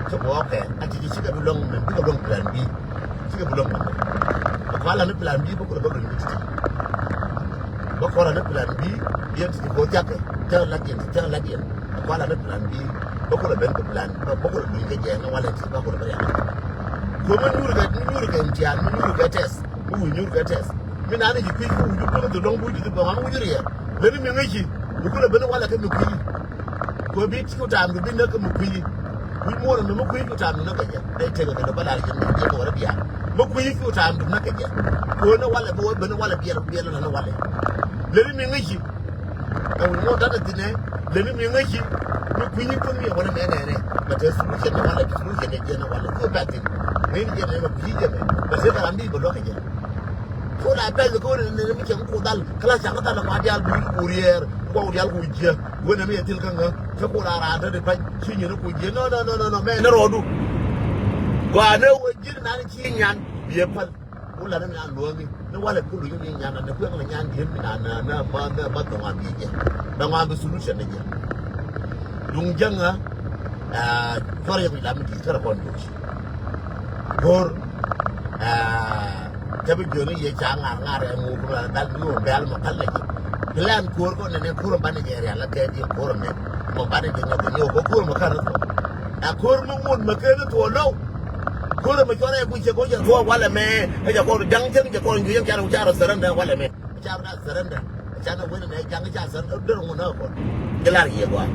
Cä ku ɔkɛ. A ti ci cikɛ bi luäŋ mɛn bikɛ luäŋ plan B. Cikɛ bi luäŋ mɛn. Kɔ a la ni plan B bä kulɛ bä luäŋ bi ti ti. Bä kɔn a ni plan B. Yɛn ti ti ko thiakɛ. Cä la diɛn, cä la diɛn. Kuala ni plan B. Bä kulɛ ben kɛ plan, bä, bä kulɛ duny kɛ jɛ ni walɛ ti, bä kulɛ ben yɛ. Ko mi nyuur kɛ, mi nyuur kɛ imtihan, mi nyuur kɛ test, mi wi̱i̱ nyuur kɛ test. Mi nani ji̱ kui̱ ku wi̱i̱ duŋ dhil lɔŋ buy ti bä ŋuan wi̱i̱ riɛl. Leni mi ŋäci, mi kulɛ ben walɛ kɛ mi kui̱. Ko bi ti ku taam kɛ bi näk kɛ mi kui̱. Wi̱i̱ muɔr mi mi kui̱ ku taam ni näk kɛ jɛ. Dee tekɛ kɛ dee bä lar jɛ mi jɛ kɛ wä rɛ biaar. Mi kui̱ ku taam ni näk kɛ jɛ. Ko ni walɛ bi wä ben walɛ biɛl, biɛl ni walɛ. Leni mi ŋäci. Ɛ wi̱i̱ muɔ̱ɔ̱n ta̱nɛ thi̱n ɛ leni mi ŋäci. Mi kui̱ny in thun mi ɛ wänɛ mɛ nɛɛnɛ. Bɛ te solution ni walɛ, solution ni jiɛn ni walɛ. Ku bɛ thi̱n. Ŋäcni jiɛn ni mɛ kui̱ny jiɛn mɛ. Bɛ te kɛ ram bi bɛ luäk kɛ jɛ. Ku la bɛl kɛ wänɛ nɛɛnɛ mi cɛ mi ku dhal. Kä la ca̱ŋ dhal ɛ ŋuan diaal bi ku riɛɛr. Ku diaal ku jiɛ. Wänɛ mi ɛ thil kä ŋä. Cä ku la raan te di pa̱ny. Ci nyin ku jiɛ. No, no, no, no, no. Mɛ ni rɔɔdu. Gɔaa ni wä ji̱n nan ci nyan. Biɛ päl. Wula ni mi na luäŋi ni walɛ kulu yini nyan ni kuɛŋ ni nyan diet mi na na na ma na ma thɔŋ a bi jɛ. Thɔŋ a bi solution ni jɛ. Duŋ jäŋä. Cuɔr yɛ kui̱ lam mi di̱i̱t kärɛ kɔn jo̱o̱c. Go̱r. Aa, kä bi jiöni yɛ ca ŋa̱r ŋa̱r ɛ ŋuuk mi la dal mi wun bɛl mɔ kal nɛ ji̱. Plan ko̱r kɔn nɛ nɛ ko̱r banɛ jɛ rial la kɛ ji̱ ko̱r mɛ. Mɔ banɛ jɛ nyɔk kɛ nyɔk kɛ ko̱r mɔ kär ni thuɔ. Ɛ ko̱r mi ŋun mɛ kär ni thuɔ low. Ko̱r mɛ cuɔr ɛ kui̱ cɛ ko̱r cɛ thuɔ walɛ mɛ. Ɛ cɛ kɔn jaŋ cɛ kɔn jui̱ yɛn ca rɔ ca rɔ surrender walɛ mɛ. Ca rɔ surrender. Ca na wen nɛ jaŋ ca surrender dee ŋun nɛ kɔn. Jɛ lar yɛ gɔaa.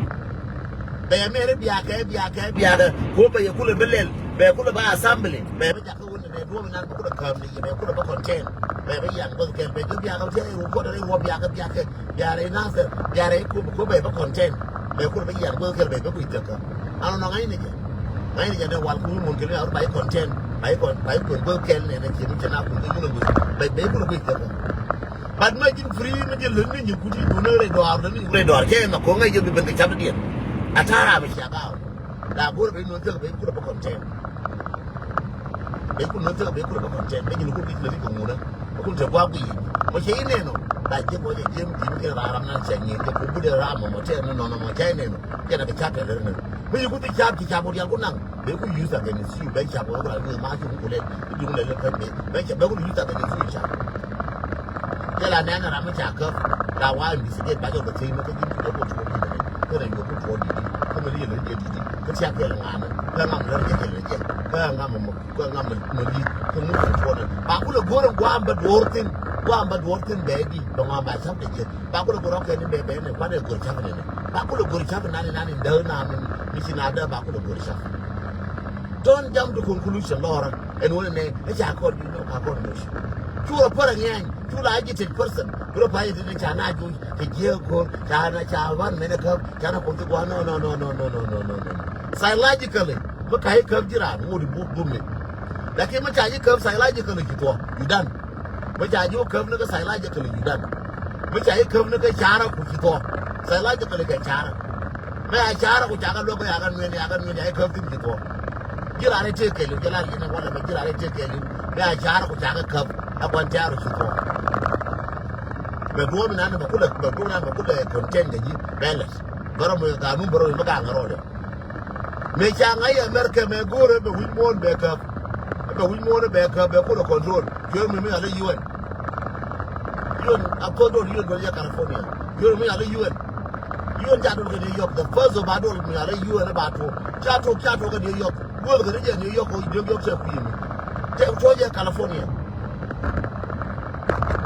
Bɛ mɛ ri biakɛ biakɛ biakɛ. Ko bɛ yɛ kulɛ bi lɛl. Bɛ kulɛ ba assembly. Bɛ bɛ jakä wen nɛ duɔm nan bɛ kulɛ käm ni yɛ bɛ kulɛ bɛ contain. Bɛ bɛ yan bä kɛl bɛ jɛ biakɛ bɛ ruɔ kɔn rɛ ruɔ biakɛ biakɛ. Biarɛ nasir biarɛ ko ko bɛ bɛ contain. Bɛ kulɛ bɛ yan bä kɛl bɛ bɛ kui̱ tɛkä. Ano nɔ ŋa̱cni jɛ. Ŋa̱cni jɛ dee wal kuŋ mun kɛl ni a wut ba i̱ contain ba i̱ kɔn ba i̱ kɔn bä kɛl nɛ nɛ kiɛ mi cɛ na kuŋ kɛ mun a guth bɛ bɛ kulɛ kui̱ tɛkä. But mɛ ji̱n free mɛ ji̱n lön ni nyin kuti dun ni rɛy dɔaar lön ni rɛy dɔaar kɛ nɔ koŋ ŋa̱c jɛ bi ben kɛ cap diɛn. A ta̱a̱ ram i̱ cia gaw. La go̱r bɛ nɔ thek bɛ kulɛ bä contain. Bɛ kulɛ nɔ thek bɛ kulɛ bä contain bɛ ji̱n kulɛ bi lɛ ri kɛ ŋunä. Bɛ kulɛ te gua̱a̱k guiy mɔ cɛ i̱ nɛnɔ. La jiɛ bɔ jɛ jiɛ mi ji̱ mi kɛ ram ram nan cɛ nyin jɛ ko budɛ ram mɔ mɔ tɛn ni nɔnɔ mɔ cɛ i̱ nɛnɔ. Jɛn a kɛ cap tɛn rɛn ni mi yi ku thi cap ci cap wä dial ku naŋ. Bɛ ku use against you bɛ cap wä ku la use ma cu ku lɛ. Bi duŋ lɛ lɛ pɛn bɛ bɛ cap bɛ ku use against you cap. Jɛ la nɛn ram mi ca käp la wa investigate ba jɔ bɛ thiec mi kä ji̱n ku jɛ ku tuɔɔk di̱t. Kä rɛ yuɔk ku tuɔɔk di̱t. Kä mi li yɛ lɛ jɛ di̱t. Kä tiak kɛ lɛ ŋa̱n kä ŋam lɛ jɛ kɛ lɛ jɛ kä ŋam mɔ. Kuɛ ŋa mɛ mɛ li̱th kä ŋut kɛ tuɔɔnɛ. Ba kulɛ go̱r in gua̱a̱m bɛ duɔ̱ɔ̱r thi̱n gua̱a̱m bɛ duɔ̱ɔ̱r thi̱n bɛ di bɛ ŋɔa̱a̱m ba ca̱p kɛ ji̱. Ba kulɛ go̱r ɔkɛ ni bɛ bɛ ni kuanɛ go̱r ca̱p ni ni ba kulɛ go̱r ca̱p nani nani däk na mi mi ci na däk ba kulɛ go̱r ca̱p. Don't jump to conclusion lɔrä ɛn wä ni nɛ ɛ ca kɔn di nɔ ka kɔn moc. Cu rɔ pär ɛ ŋɛny cu la agitate person cu rɔ pa yɛ ti ni ca na juc kɛ jiɛ go̱r ca na ca ban mɛn ɛ käp ca na kuɔth ti gua̱a̱n nɔ nɔ nɔ nɔ nɔ nɔ nɔ nɔ. Psychologically mi ka i̱ käp ji̱ raan ŋot i̱ buk bumi. Lakin mi ca ji̱ käp psychologically ci thuɔ̱k you done. Mi ca ji̱ wä käp ni kä psychologically you done. Mi ca ji̱ käp ni kä carä ku ci thuɔ̱k psychologically kɛ carä. Mi a carä ku ca kä luäk kä ya kä nueni ya kä nueni a i̱ käp thi̱n ci thuɔ̱k. Ji̱ raan i̱ tëë kɛɛliw jɛ lar yɛn i̱ walɛ mi ji̱ raan i̱ tëë kɛɛliw mi a carä ku ca kä käp. Ɛ kuan carä ci thuɔ̱k. Bɛ duɔ̱ɔ̱p inan bɛ kulɛ bɛ duɔ̱ɔ̱p inan bɛ kulɛ content kɛ ji̱ bɛ lɛt. Bärä mi ganun bärä mi gaŋ rɔɔdɛ. Mëë ca ŋa̱c America mɛ go̱o̱rɛ bɛ wi̱c muɔ̱ɔ̱n bɛ käp. Bɛ wi̱c muɔ̱ɔ̱n bɛ käp bɛ kulɛ control. Cuɛ mi mi alɛ U N. U N a ko̱r dol U N duɔl jɛ California. Cuɛ mi alɛ U N. U N ca dol kɛ New York. The first of ba dol mi alɛ U N ba tuɔk. Ca tuɔk ca tuɔk kɛ New York. Duɔl kɛ ni jɛ New York kɛ New York cɛ kui̱ mi. Cɛ tuɔk jɛ California.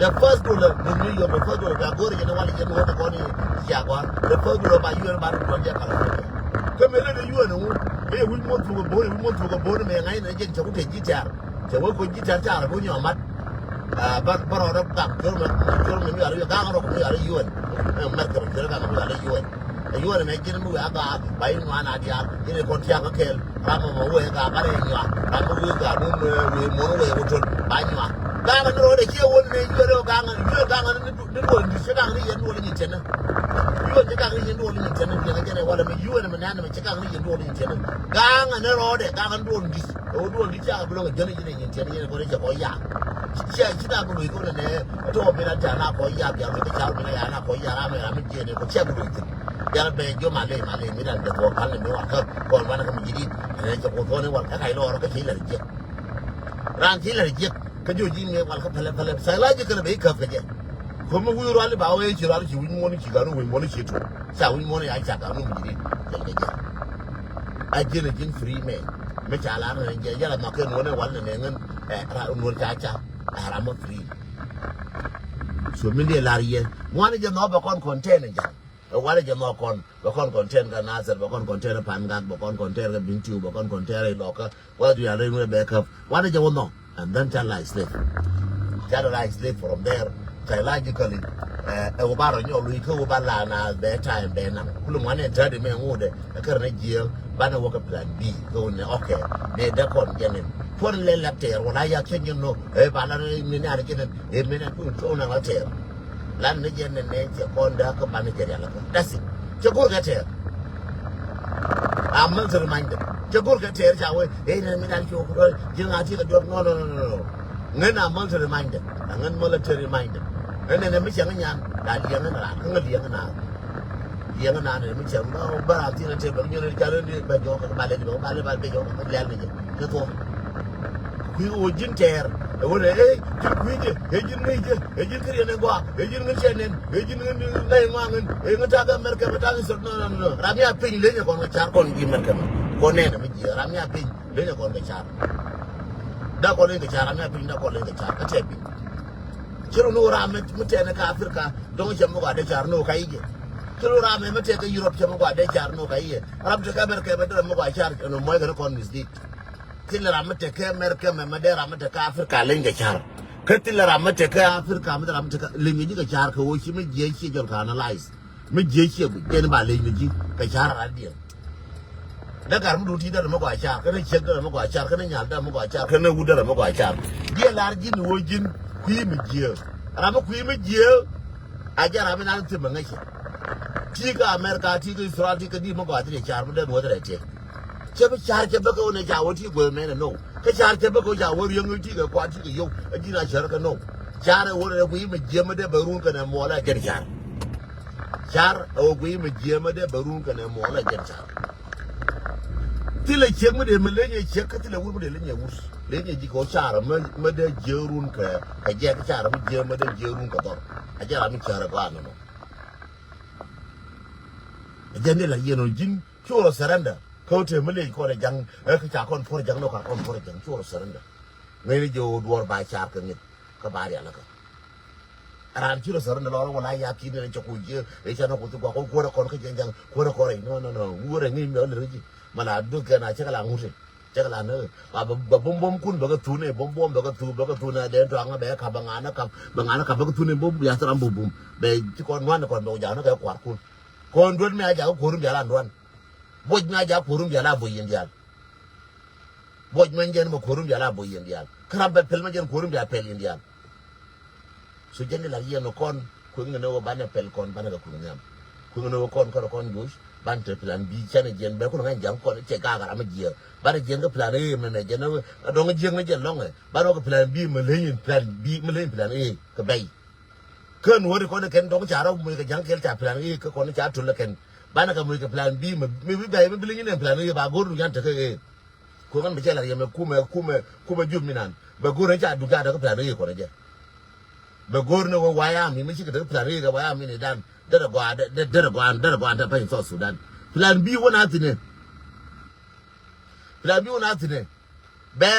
The first dollar mi mi yɔm the first dollar bia go̱r jɛ ni wal jɛ ni wal kɔn ni cia gɔr the first dollar ba yuɛn ba ni kɔn jɛ kala. Kɛ mi lɛ ni yuɛn wu mi wi̱c muɔn thuk bor wi̱c muɔn thuk bor mi ŋa̱c ni jɛ cɛ ku te ji̱ tiar cɛ wä ko ji̱ tiar tiar ko nyɔ mat. Bar bar rɔ gam jor mi jor mi mi yar gaŋ rɔ ko mi yar yuɛn. Mɛr kɛ mi jor gaŋ mi yar yuɛn. Ɛ yuɔr ɛmɛ ji̱n mi wee a gaak ba i̱ ŋuan a diaal ji̱n i̱ kɔn tiaŋ kä kɛɛl. Ram ɛmɔ wee gaak a rɛy nyuak ram mi wee gaak mi wee muɔ̱n wee wä tön ba nyuak. Gaak ni rɔɔdɛ ciɛ wä ni yuɔr ɛ gaak ni yuɔr gaak ni duɔl ni ci gaak ni yɛn duɔl ni nyin tiɛnä. Yuɔr ci gaak ni yɛn duɔl ni nyin tiɛnä diɛn ɛ jɛn ɛ walɛ mi yuɔr ɛmɛ nɛn ɛmɛ ci gaak ni yɛn duɔl ni nyin tiɛnä. Gaak ni rɔɔdɛ gaak ni duɔl ni di̱t ɛ wä duɔl ni di̱t ci gaak bi lɔŋ ɛ jɛn ɛ ji̱n ɛ nyin tiɛnä yɛn ɛ kɔn ɛ cɛ kɔ yaak. Ci ci na bi luɔc kɔn ɛ nɛ ɛ tɔɔ mi na tɛ̈r na kɔ yaak bia luɔc kä ca mi na yaak na kɔ yaak ram ɛ ram mi jiɛn ɛ kɔ cɛ bi luɔc thi̱n. Jal bɛ jiɔ ma ley ma ley mi dan jɛ thuɔk pal ni mi wal kä kɔn wanɛ kä mi ji̱ dit. Ɛn jɛ kuoth kɔn i̱ wal kä kac lɔɔr kä ci lɛr jiɛk. Raan ci lɛr jiɛk kä jiɔ ji̱ ŋiɛ wal kä pɛlɛ pɛlɛ psychological bɛ i̱ käp kɛ jɛ. Ko̱mi wi̱i̱ rual i̱ ba wee ci rual ci wi̱c muɔ̱n ci gan wi̱c muɔ̱n ci tuɔk ca wi̱c muɔ̱n ya ca gan wi̱c ji̱ dit. Jɛl kɛ jɛ. A jiɛn a ji̱n free man. Mi ca lar ni jɛ yɛl a nhɔk kɛ nuɔ̱n i̱ wal ni nɛ ŋän. Ɛ ra nuɔ̱n ca ca. Ɛ ram ma free. So min diɛ lar yɛ ŋuan i̱ jɛ nhɔk bɛ kɔn contain i̱ jɛ. Ɛ wal i̱ jɛ nhɔk kɔn. Bɛ kɔn contain kä Nasir, bɛ kɔn contain kä Pangak, bɛ kɔn contain kä Bintiu, bɛ kɔn contain kä Ilɔkä. Wala du ya rɛy ŋuɛ bɛ käp. Wal i̱ jɛ wä nhɔk. And then ca la slave. Ca la slave from there. Psychologically. Ɛ wä ba rɔ nyɔk luc kä wä ba la na bɛ time bɛ naŋ. Kulu ŋuan in tɛt imɛ ŋut ɛ. Ɛ kär ni jiɛɛl. Banɛ wä kä plan B. Kä wä ni okay. Ni dee kɔn jɛ ni. Puɔn lɛ lɛp tɛɛr wala ya kiɛn jɛ no. Ɛ ba la ni ni ni a ni jɛ ni. Ɛ mi ni tuŋ tuŋ na la tɛɛr. Lan ni jɛ nɛn nɛn cɛ kɔn daa kä ban ni jɛ rial kä. That's it. Cɛ go̱r kɛ tɛɛr. A military minded. Cɛ go̱r kɛ tɛɛr ca wee. Ɛ nɛn mi dan cok rɔ ji̱n a ti kɛ duɔr. No, no, no, no, no. Ŋän a military minded. A ŋän military minded. Ɛ nɛn mi cɛ ŋä nyan. Da liɛŋ ŋän ran. Kä ŋä liɛŋ ŋän ran. Yɛŋ naan ni mi cɛ mi bä ram thin a te bä nyɔn ni ca ni bä jɔk bä lɛ ni bä lɛ bä jɔk bä lɛ ni jɛ ni tuɔ. Kui̱ wä ji̱n tɛɛr ɛ wä ni ɛ ji̱n kui̱ jɛ ɛ ji̱n ŋäc jɛ ɛ ji̱n kɛ riɛn ɛ gɔaa ɛ ji̱n ŋäc cɛ nɛn ɛ ji̱n ŋäc ŋäc ŋɔaŋ ŋäc ɛ ŋäc ta̱kɛ Mɛrkɛ bä ta̱kɛ sot nɔ nɔ nɔ. Ram ya piny leny ɛ kɔn kɛ car kɔn ji̱ Mɛrkɛ mɛ kɔn nɛn ɛ mi jiɛ ram ya piny leny ɛ kɔn kɛ car. Da kɔn leny kɛ car ram ya piny da kɔn leny kɛ car kä tɛ piny. Ci ru ni wä ram mi tɛn kä Africa dɔŋ cɛ mi gɔaa dee car ni wä ka i̱ jɛ. Ci ru ram mi tɛn kä Europe cɛ mi gɔaa dee car ni wä ka i̱ jɛ. Ram tɛ kä America mɛ dee ram mi gɔaa car ni mɔc kɛ ni kɔn mislead. Thilɛ ram mi tɛ kä America mɛ mɛ dee ram mi tɛ kä Africa leny kɛ car. Kä thilɛ ram mi tɛ kä Africa mi dee ram mi tɛ kä leny kɛ ji̱ kɛ car kɛ wä ci mi jiɛ ci jɔl kɛ analyze. Mi jiɛ ciɛ guic jɛn ba leny ni ji̱ kɛ car rat diɛn. Dee gar mi dun ti dee mi gɔaa car kɛn ciek dee mi gɔaa car kɛn nyal dee mi gɔaa car kɛn wut dee mi gɔaa car. Diɛ lar ji̱n wä ji̱n kui̱ mi jiɛ. Ram mi kui̱ mi jiɛ. A jɛ ram mi nan thim mi ŋäcɛ. Ti kä America ti kä Israel ti kä di mi gɔaa ti car mi dee mi wä ti rɛ tiɛ. Cɛ bi car cɛ bä kä wä nɛ ca wä ti guɛ mɛn nɔ. Kä car cɛ bä kä wä ca wä riɛŋ ti kɛ kuat ti kɛ yɔw. A ji̱n a car kä nɔ. Car ɛ wä rɛ kui̱ mi jiɛ mi dee bɛ run kɛn ɛ muɔlɛ jɛn car. Car ɛ wä guiy mi jiɛ mi dee bɛ run kɛnɛ muɔlɛ jɛn car. Thilɛ ciek mi dee mi lenyɛ ciek kä thilɛ wur mi dee lenyɛ wur. Lenyɛ ji̱ kɛ wä car mi dee jiɛ run kɛ kɛ jɛk car mi jiɛ mi dee jiɛ run kɛ dhɔr. A jɛ ram mi car ɛ gɔaa nɔnɔ. Ɛ jɛn ni la yɛn ɔ ji̱n ci wä rɔ surrender. Kä wä te mi leny kɔn ɛ jaŋ ɛ kä ca kɔn puɔr jaŋ nɔ ka kɔn puɔr jaŋ ci wä rɔ surrender. Ŋäcni jɛ wä duɔr ba car kɛ ŋi̱th. Kä ba rial kä. Raan ci rɔ sär ni lɔr wala ya ki ni cɛ ku jiɛ ɛ cɛ na ku ti gua ko kuɔrɛ kɔn kä jɛn jaŋ kuɔrɛ kɔrɛ no no no wurɛ ŋi̱i̱c mi ɔlɛ rɛ ji̱. Ma la duth kɛ na cɛ kɛ la ŋuti cɛ kɛ la ni ba ba bom bom kun bɛ kɛ thun ɛ bom bom bɛ kɛ thun bɛ kɛ thun ɛ dee tɔaŋ bɛ kap bɛ ŋanɛ kap bɛ ŋanɛ kap bɛ kɛ thun ɛ bom ya thram bum bum bɛ ci kɔn nuan kɔn bɛ ku jaŋ ni kɛ kuar kun. Kɔn duet mi a jakä kuɔrum bia la nuan. Buɔc mi a jakä kuɔrum bia la buɔc yin dial. Buɔc mɛn jɛn mɛ kuɔrum bia la buɔc yin dial. Kä ram bɛ pɛl mɛ jɛn kuɔrum bia pɛl yin dial. So jɛn di la yɛn kɔn kueŋ ni wä banɛ pɛl kɔn banɛ kɛ kueŋ nhiam. Kueŋ ni wä kɔn kɔn kɔn joc ban te plan B cɛn jɛn bɛ kun ŋa̱n jaŋ kɔn cɛ gaak ram jiɛ banɛ jɛn kɛ plan A mɛ mɛ jɛn dɔŋ jiɛk ni jɛn lɔŋɛ banɛ wä kɛ plan B mɛ leny plan B mɛ leny plan A kɛ bɛy. Kän wä ri kɔn kɛn dɔŋ ca rɔ muc kɛ jaŋ kɛl ca plan A kɛ kɔn ca tul kɛn banɛ kɛ muc kɛ plan B mɛ bi bɛy mɛ bi leny ni plan A ba go̱r du yan tekɛ A. Kueŋ ɣän bɛ cɛ lar yɛ mɛ kumɛ kumɛ kumɛ jup mi nan bɛ go̱r ni ca duk ca däk plan A kɔn jɛ. Bɛ go̱r ni wä waya mi mi ci kɛ däk plan A kɛ waya mi ni dan derɛ gɔaa derɛ gɔaa derɛ gɔaa te pɛny South Sudan. Plan B wä na thinɛ. Plan B wä na thinɛ. Bɛ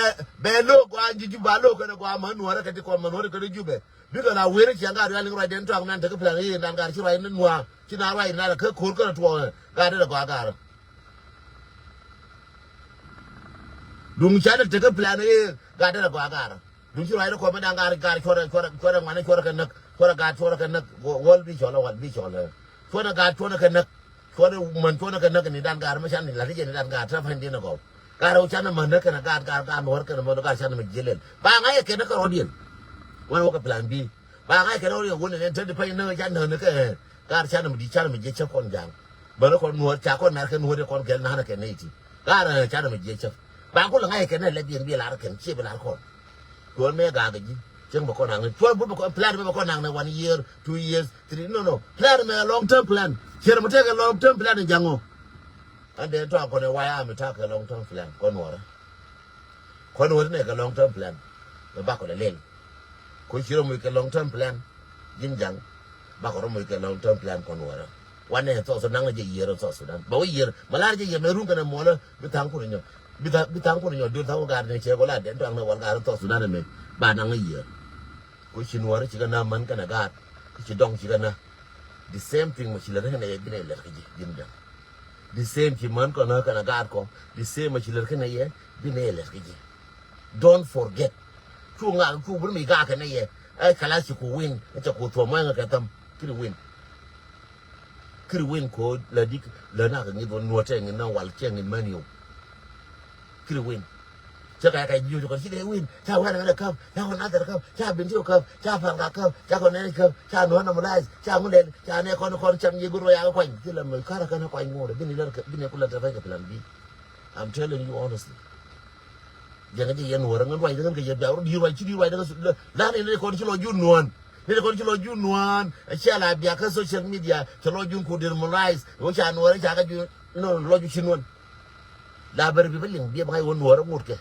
bɛ lo gɔaa ji̱ jup ba lo kɛn gɔaa mɛ nuɔrɛ kɛ ti kɔn mɛ nuɔrɛ kɛ ti jupɛ. Bikɛ la wer ciaŋ ka rial ni ruacdɛn tɔak nan tekɛ plan i̱ nan gar ci ruac ni nua̱a̱ ci na ruac nan kä ko̱r känɛ tuɔɔk ɛ gar derɛ gɔaa gar. Duŋ canɛ tekɛ plan i̱ gar derɛ gɔaa gar. Duŋ ci ruac ni kɔmɛ nan gar gar cuɔrɛ cuɔrɛ cuɔrɛ ŋuanɛ cuɔrɛ kɛ näk cuɔrɛ gar cuɔrɛ kɛ näk. Wäl bi cɔl ɛ wäl bi cɔl ɛ cuɔrɛ gar cuɔrɛ kɛ näk. Cuɔt män cuɔt kɛ näk ni dan gaar mi can ni lat jɛ ni dan gaar tɛ pa̱ny din kɔ. Gaar wä can män näk kɛn gaar gaar gaar nuɔr kɛn män gaar can mi jiɛl. Ba ŋa̱c kɛn kɛ rɔ̱diɛn. Wän wä kɛ plan B. Ba ŋa̱c kɛn rɔ̱diɛn wun ni te di pa̱ny näk can näk ni kɛ gaar can mi di can mi jiɛ cä kɔn ja̱a̱ŋ. Bän kɔn nuɔr ca kɔn mɛr kɛ nuɔr kɔn kɛl nan kɛ nɛy ti. Gaar can mi jiɛ cä. Ba kul ŋa̱c kɛn lɛ biɛn bi lar kɛn ciɛ bi lar kɔn. Cuɔt mëë gaak ji̱ cieŋ bɛ kɔn aŋ cuɔt bä bɛ kɔn plan bä bɛ kɔn aŋ ni one year, two years, three, no no plan mɛ long term plan. Cier mɛ tekɛ long term plan in jaŋ ɔ. An dee tɔa kɔn in waya mi takɛ long term plan kɔn nuɔrɛ. Kɔn nuɔrɛ nɛ kɛ long term plan. Mɛ bakɔ lɛ lel. Ko cier mɛ kɛ long term plan. Ji̱n jaŋ. Bakɔ rɔ mɛ kɛ long term plan kɔn nuɔrɛ. Wanɛ South Sudan naŋ jɛ yier South Sudan bɛ wä yier mɛ lar jɛ yier mɛ run kɛnɛ muɔlä. Bi thaŋ kun nyɔ bi thaŋ kun nyɔ duel thaŋ wä gar ni cɛ kɔ la dɛn tɔaŋ ni wal gar South Sudan mɛ ba naŋ yier. Ko ci nuɔrä ci kɛ na män kɛnɛ gaat ko ci dɔŋ ci kɛ na. The same thing mɛ ci lät kɛnɛ yɛ binɛ lɛt kɛ ji̱ ji̱n dɛm. The same ci män kɔn kɛnɛ gaat kɔ the same mɛ ci lät kɛnɛ yɛ binɛ lɛt kɛ ji̱. Don't forget. Cu ŋa̱a̱k cu bur mi gaak kɛnɛ yɛ. Ɛ kala ci ku win ɛ cɛ ku thuɔ̱m wɛŋɛ kɛ thäm. Kiri win. Kiri win ko la dik la nak ŋi̱th wä nuɔ̱t tɛ ŋi̱th na wal tɛ ŋi̱th män yow. Kiri win. Cɛ ka ka ji̱ kɔn ci dee win ca wɛn ŋɛn ɛ käp ca kɔn nathɛr käp ca bin ti wä käp ca pal ka käp ca kɔn nɛn käp ca nuɔ̱t na mulais ca ŋun dɛn ca nɛ kɔn kɔn cam yi gur wä ya kuany. Ci la mɛ kara kɛn kuany ŋuɔt bini lɛr bini kulɛ tɛ pɛn kɛ plan B. I'm telling you honestly. Jɛn kä jɛ yɛn nuɔ̱ɔ̱rä ŋän ruac ŋän kɛ yɛ biak rɔ di̱i̱t ruac ci di̱i̱t ruac ŋän la ni ni kɔn ci lɔ jun nuɔ̱ɔ̱n. Ni kɔn ci lɔ jun nuan, a cia la bia kä social media, ci lɔ jun ku demoralize, wo ca nuɔr ca kä jun, no, lɔ ju ci nuan. La ber bi bi liŋ, bi ba ŋa̱c wo nuɔr ŋut kɛ.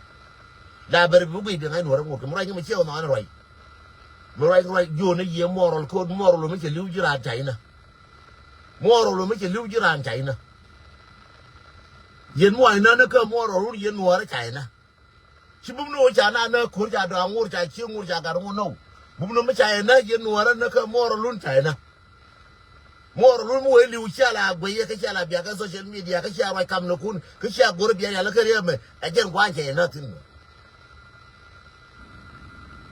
La ber bi bi guiy bi ŋa̱c nuɔr ŋut kɛ. Mi ruac ŋi mi cie wä nuan ruac. Mi ruac ruac jun a yie moral code, moral mi cɛ liw ji̱ raan ca inä. Moral mi cɛ liw ji̱ raan ca inä. Yɛn muac nä ni kä moral wun yɛn nuɔr ca inä. Ci bum ni wä ca na nä ko̱r ca dɔaŋ ŋur ca ci ŋur ca gat ŋur nɔw. Bum ni mi ca yɛ nä yɛ nuɔrä nä kä moral lun ca yɛ nä. Moral lun mi wee liw cia la guɛy yɛ kä cia la bia kä social media kä cia ruac kam ni kun kä cia go̱r bia rial kä riɛmɛ. Ɛ jɛn gua̱a̱c ca yɛ nä thin.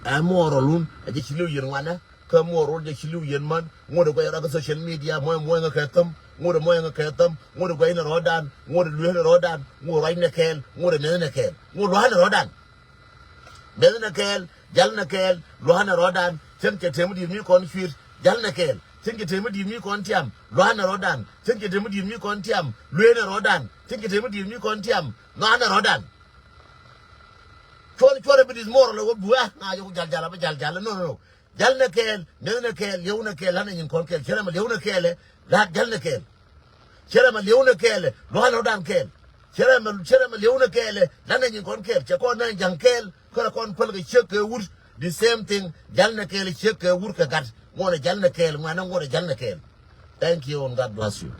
Ɛ moral lun ɛ jɛ ci liw yɛn ŋuanɛ. Kä muɔr wä jɛ ci liw yɛn män, ŋot ɛ guɛc rɔ kä social media, muɔ̱c muɔ̱c ŋä kɛ thäm, ŋot ɛ muɔ̱c ŋä kɛ thäm, ŋot ɛ guɛc ni rɔɔdan, ŋot ɛ lueeth ni rɔɔdan, ŋot ruac ni kɛɛl, ŋot ɛ meth ni kɛɛl, ŋot lua̱a̱n ni rɔɔdan. Meth ni kɛɛl, jal ni kɛɛl, lua̱a̱n ni rɔɔdan, cäŋ cɛ tëë mi di̱i̱t mi kɔn cui̱t, jal ni kɛɛl, cäŋ cɛ tëë mi di̱i̱t mi kɔn tiam, lua̱a̱n ni rɔɔdan, cɛn cɛ te mi di̱i̱t mi kɔn tiam, luee ni rɔɔdan, cɛn cɛ te mi di̱i̱t mi kɔn tiam, nhɔa̱a̱n ni rɔɔdan. Cuɔr cuɔr bi dis moral wä buɛ ŋa jɛ ku jal jal a bi jal jal, no, no, no. Jal ni kɛɛl, mieth ni kɛɛl, liɛw ni kɛɛl, la̱t ni nyin kɔn kɛɛl, cɛ rɛ mɛ liɛw ni kɛɛl, la̱t jal ni kɛɛl. Cɛ rɛ mɛ liɛw ni kɛɛl, lua̱a̱n ni rɔɔdan kɛɛl. Cɛ rɛ mɛ, cɛ rɛ mɛ liɛw ni kɛɛl, la̱t ni nyin kɔn kɛɛl, cɛ kɔn ni ja̱ŋ kɛɛl, kä rɛ kɔn päl kɛ ciek kɛ wut, the same thing, jal ni kɛɛl ciek kɛ wut kɛ gat, ŋuɔ̱t jal ni kɛɛl, ŋuɛ̈tni ŋuɔ̱t jal ni kɛɛl. Thank you and God bless you.